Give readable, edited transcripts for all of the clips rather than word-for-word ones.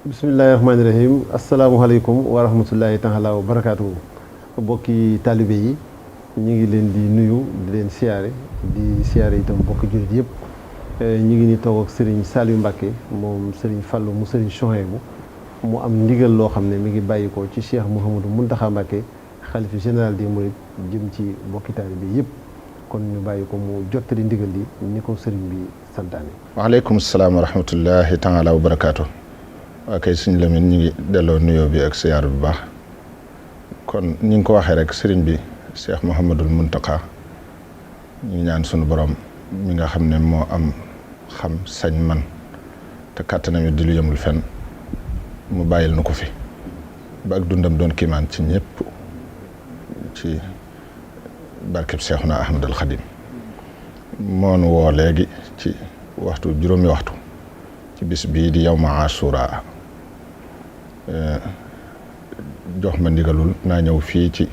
bismillahirrahmanirrahim. Assalamualaikum warahmatullahi taala wabarakatuh. Bokki talibé yi ñi ngi leen di nuyu di leen siyaare itam bokki julit yépp. ñi ngi ni toog ak Serigne Saliou Mbacké moom Serigne Fallou mu Serigne Chouhaïbou mu am ndigal loo xam ne mi ngi bàyyikoo ci Cheikh Mouhamadou Mountakha Mbacké xalifa général des mourides jëm ci bokki talibé yépp. kon ñu bàyyi ko mu jottali ndigal li ni ko Serigne bi santaane. waaleykum salaam wa rahmatullahi taala wa barakaatu. waa kay Sëñ Lamine ñu ngi delloo nuyoo bi ak siyaar bu baax kon ni nga ko waxee rek sëriñ bi Cheikh Mouhamadul Mountakha ñu ñaan sunu borom mi nga xam ne moo am xam sañ man te kàttanam di lu yemul fenn mu bàyyil nu ko fi ba ak dundam doon kiimaan ci ñëpp ci barkeb Seexuna Ahmadul Xadim moonu woo léegi ci waxtu juróomi waxtu ci bis bii di yawma Ashura jox ma ndigalul naa ñëw fii ci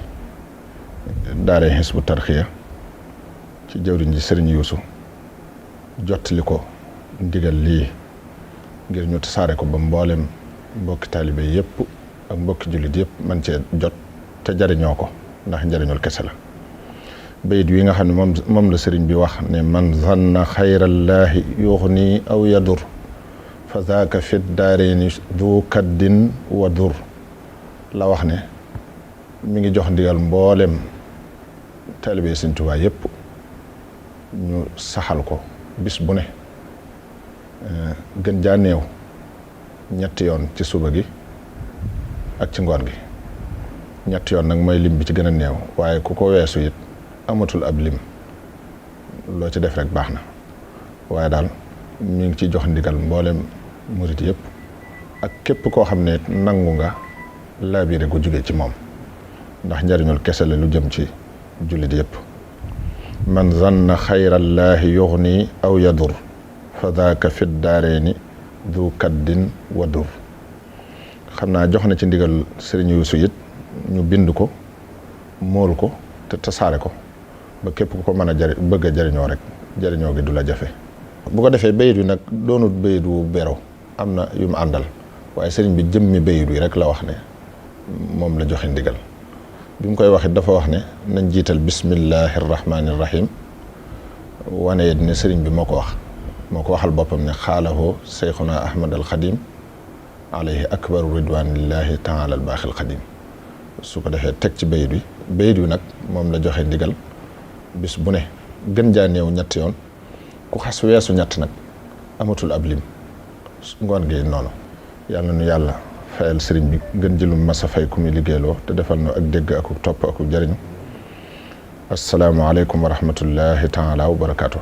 daara Hizbut Tarqiyyah ci jawriñ ji Sëriñ Yuusu jottali ko ndigal lii ngir ñu tasaare ko ba mboolem mbokki taalibe yëpp ak mbokki jullit yëpp man cee jot te jariñoo ko ndax njariñul kese la. bayit wi nga xam ne moom la sëriñ bi wax ne man zanna xayrallaahi yuxni aw yadur fa zaaka fit daareeni du kaddin wa dur la wax ne mi ngi jox ndigal mboolem taalibe Sëriñ Tuubaa yëpp ñu saxal ko bis bu ne gën jaa néew ñetti yoon ci suba gi ak ci ngoon gi ñetti yoon nag mooy lim bi ci gën a néew waaye ku ko weesu it amatul ab lim loo ci def rek baax na waaye daal mi ngi ci jox ndigal mboolem murit yëpp ak képp koo xam ne nangu nga laabire gu jóge ci moom ndax njariñul kese la lu jëm ci jullit yëpp man zanna xayrallaahi yuxni aw yadur fa daaka fit daareeni du kaddin wa dur xam naa jox na ci ndigal Sëriñ Yuusu it ñu bind ko mool ko te tasaare ko ba képp ku ko mën a bëgg a jariñoo rek jariñoo gi du la jafe bu ko defee bayit wi nag doonut bayit wu bero am na yu mu àndal waaye sëriñ bi jëmmi bayit wi rek la wax ne moom la joxe ndigal bi mu koy wax it dafa wax ne nañ jiital bismillahi rahmaani rahim wane it ne sëriñ bi moo ko waxal boppam ne xaalahoo seyxuna ahmad al xadim alayhi akbaru ridwanillahi taala al baaxil xadim su ko defee teg ci bayit wi nag moom la joxe ndigal bis bu ne gën jaa néew ñett yoon ku xas weesu ñett nag amatul ab lim ngoon gi noonu yàlla nu yàlla fayal sëriñ bi gën jëlum masa fay ku muy liggéeyloo te defal nu ak dégg ak topp ak jariñu assalaamu aleykum wa rahmatullahi taala wa barakaatu.